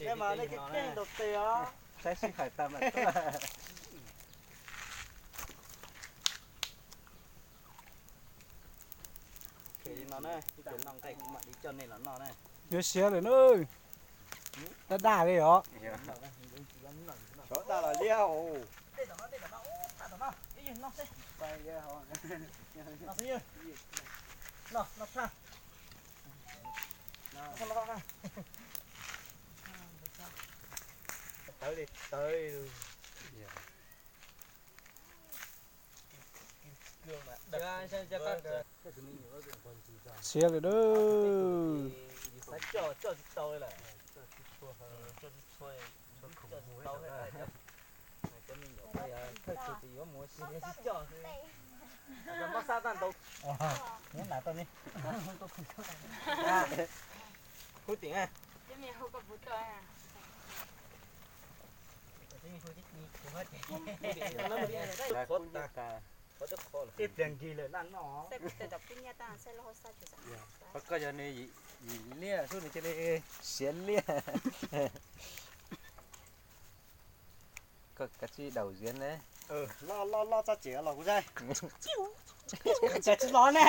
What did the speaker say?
Nej mas nej keej keej rau tes os. Saib sib hais tag mas tuaj. Li no na, ib cov noj nqaij kuv mam li coj nej los noj na. Yuav siav lawm na. Daj daj li os. Sov daj los liab os. Tawv li tawv. Siav lawm na. Hub tim. Ib pliag nkig lawm naj noj. Qhov koj yog nws yim liaj xwb nws cia li siav liaj. Koj kav tsij daus ziav ne. Loj loj loj txoj cem los kuv saib. Tsis los ne.